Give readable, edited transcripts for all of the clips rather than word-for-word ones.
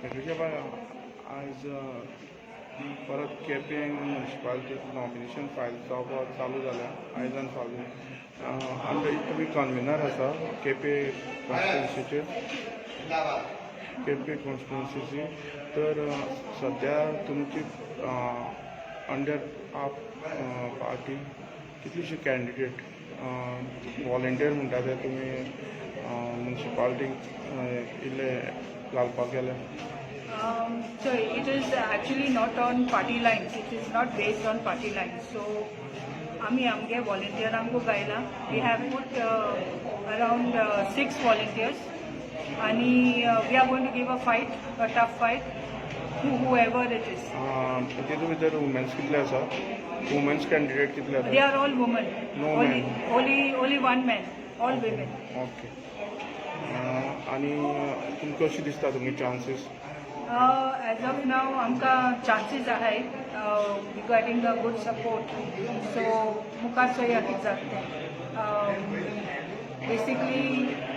Patricia, आयज परत Quepem मुन्सिपालिटीक nomination file जावपाक चालू जाल्या आयज आनी फाल्यां. आनी तुमी कन्विनर आसा केपें कॉन्स्टिट्युन्सीचेर, केपें कॉन्स्टिट्युन्सीची. तर सद्या तुमची अंडर आप पार्टी कितलीशी कॅन्डिडेट वॉलेंटियर म्हणटा ते तुमी मुन्सिपालिटीक इल्ले घालपाक गेले? So it is actually not on party lines. It is not based on party lines. So आमी आमगे व्हॉलेंटियरांकू गायला. We have put around six volunteers आणि we are going to give a fight, a tough fight to whoever it is. तितून भितर women's कितले आसा? Women's candidate कितले They आसा? are all women. No only, men. Only one man. All women. Okay, आनी तुमकां कशी दिसता तुमगे चान्सीस? As of now, आमकां चान्सीस आहाय regarding a good support. So मुखार चोया कितें जाता तें. Basically,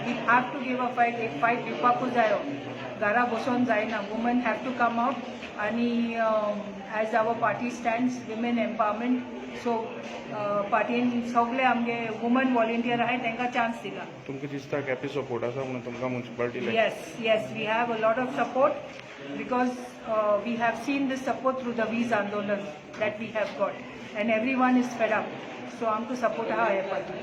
we have to give a fight. एक फायट दिवपाकूच जायो. घरा बसोन जायना. Women have to come out आणि as our party stands, women empowerment, so पार्टीन सगळे आमगे वुमन व्हॉलेंटियर आहाय, तांकां चान्स दिला. तुमकां दिसता केपें सपोर्ट आसा म्हणून तुमकां municipality? Yes, we have a lot of support because we have seen this support through the Veez Andolan that we have got, and everyone is fed up. So आमकां support आहा ह्या party.